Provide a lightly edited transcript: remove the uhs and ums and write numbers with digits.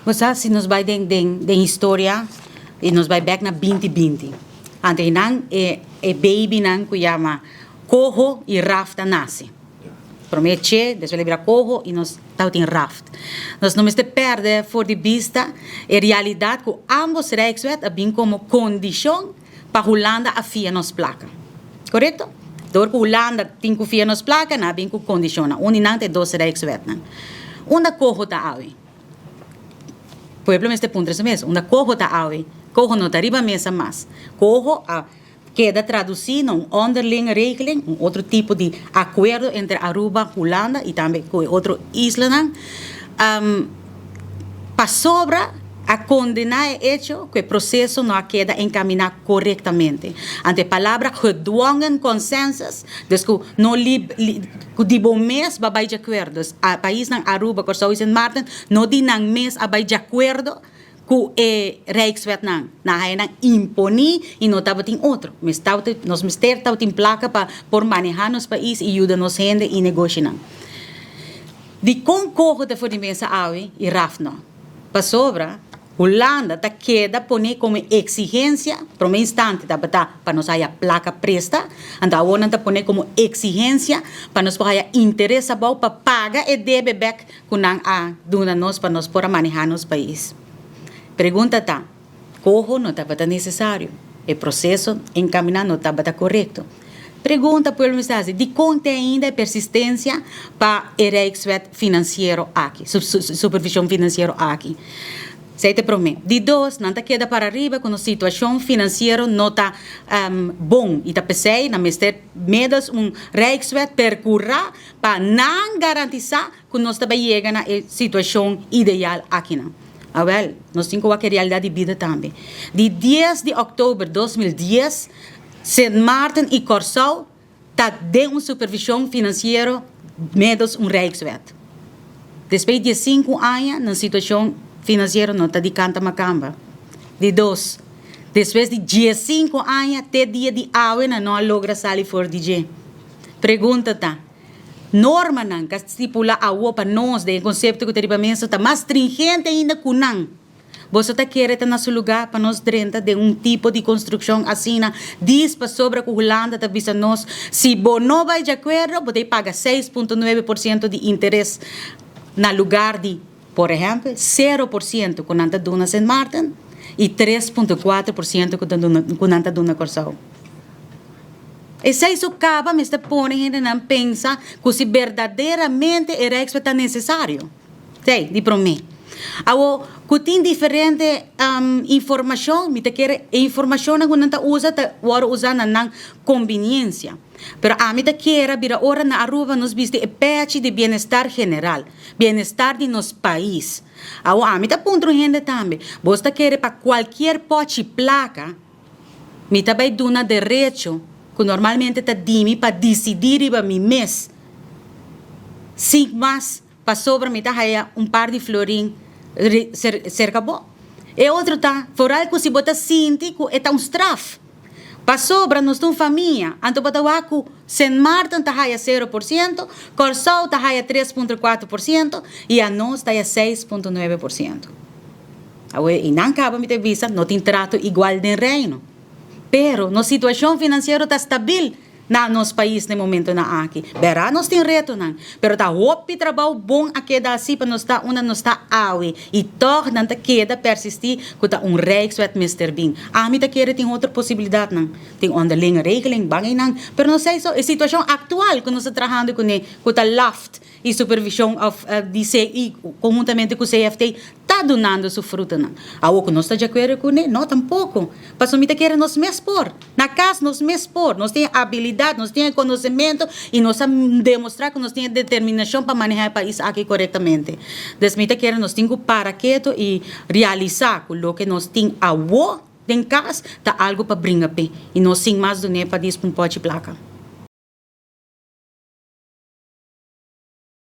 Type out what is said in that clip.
Bo sa, si nos bai den historia y nos bai bek na 2020. Anto nan e babynan ku yama Coho y Raft a nase. Promé Che, despues el a bira Coho y nos tabatin Raft. Nos no mester pèrdè for di bista e realidat ku ambos Rijkswet a bin komo kondishon pa Hulanda a fia nos plaka. Korekto? Dor ku Hulanda tin ku fia nos plaka, nan a bin ku kondishonnan. Un di nan ta e dos Rijkswetnan. Unda Coho ta awe? Pueblo mester puntra su mes, unda Coho ta awe? Coho no ta riba mesa mas. Coho a keda tradusí na un onderlinge regeling, un otro tipo di akuerdo entre Aruba, Hulanda i tambe ku e otro islanan, pasobra a kondená e echo ku e proseso no a keda enkaminá korektamente. Anto e palabra gedwongen consensus, dus ku no lib, ku di bo mes bo a bai djakuerdo. Dus paisnan Aruba, Kòrsou i Sint Maarten no di nan mes a bai djakuerdo ku e Rijkswetnan. Nan haya nan imponí i no tabatin otro. Mes tabata, nos mester tabatin plaka pa por manehá nos pais i yuda nos hende i negoshinan. Dikon Coho ta for di mesa awe i Raf no? Pasobra Hulanda ta keda pone komo eksigensia, promé instante tabata pa nos haya plaka presta, anto awor nan ta pone komo eksigensia pa nos por haya interes abou pa paga e debe bèk ku nan a duna nos pa nos por a manehá nos pais. Pregunta ta, Koho no tabata nesesario? E proseso enkaminá no tabata korekto? Pregunta pueblo mester hasi, dikon te ainda e persistensia pa e Rijkswet finansiero aki, supervishon finansiero aki? Esei ta e promé. Di dos, nan ta keda para riba ku nos situashon finansiero no ta bon i ta p'esei nan mester medas un Rijkswet perkurá pa nan garantisá ku nos ta bai yega na e situashon ideal akinan. Awèl, nos tin ku wak e realidat di bida tambe. Di 10 di òktober 2010, Sint Maarten i Kòrsou ta den un supervishon finansiero medos un Rijkswet. Despues di 5 aña nan situashon finansiero no ta di kanta makamba. Di dos, despues di 15 aña te dia di awe nan no a logra sali for di dje. Pregunta ta, normanan ka stipula awo pa nos den e konsepto ku ta riba mesa ta mas stringente ainda ku nan? Boso ta kere ta na su lugá pa nos drenta den un tipo di konstrukshon asina dis pasobra ku Hulanda ta bisa nos si bo no bai djakuerdo bo ta e paga 6.9% di interes na lugar di por ehèmpel 0% ku nan ta duna Sint Maarten i 3.4% ku nan ta duna Kòrsou. Esei so kaba mester pone hendenan pensa ku si berdaderamente e Rijkswet ta nesesario. Esei, di promé. Awor, ku tin diferente informashon, mi ta kere e informashonnan ku nan ta usa ta wòrdu usá na nan kombiniensia. Pero ami ta kere a bira ora na Aruba nos bisti e pechi di bienestar general, bienestar di nos pais. Awor, ami ta puntra un hende tambe, bos ta kere pa kualkier pòchi plaka mi ta bai duna derecho ku normalmente ta di mi pa disidí riba mi mes sin mas Pasobra mi ta haya un par di florin serka bo. E otro ta, foral ku si bo ta sinti ku e ta un straf. Pasobra nos ta un famia, anto bo ta wak ku Sint Maarten ta haya 0%, Kòrsou ta haya 3.4% i anos ta haya 6.9%. Awe, i nan kaba mi ta bisa, no tin trato igual den Reino. Pero nos situashon finansiero ta stabil. Na nos pais na e momentonan aki. Bèrdat nos tin retonan, pero ta hopi trabou bon a keda hasi pa nos ta unda nos ta awe i tòg nan ta keda persistí ku ta un Rijkswet mester bin. Ami ta kere tin otro posibilidatnan. Tin onderlinge regeling, ban einan, pero no sei so e situashon aktual ku nos ta trahando kuné ku ta laft i supervishon òf di CI konhuntamente ku CFT ta dunando su frutonan. Awor ku nos ta djakuerdo kuné? No tampoko. Pasobra mi ta kere nos mes por. Na kas nos mes por. Nos tin e abilidat, nos tin e konosementu i nos a demostrá ku nos tin e determinashon pa manehá e pais aki korektamente. Des mi ta kere nos tin ku para ketu i realisá ku loke nos tin awor den kas ta algu pa bringa p'e i no sin mas dun'é pa dispa un pòchi plaka.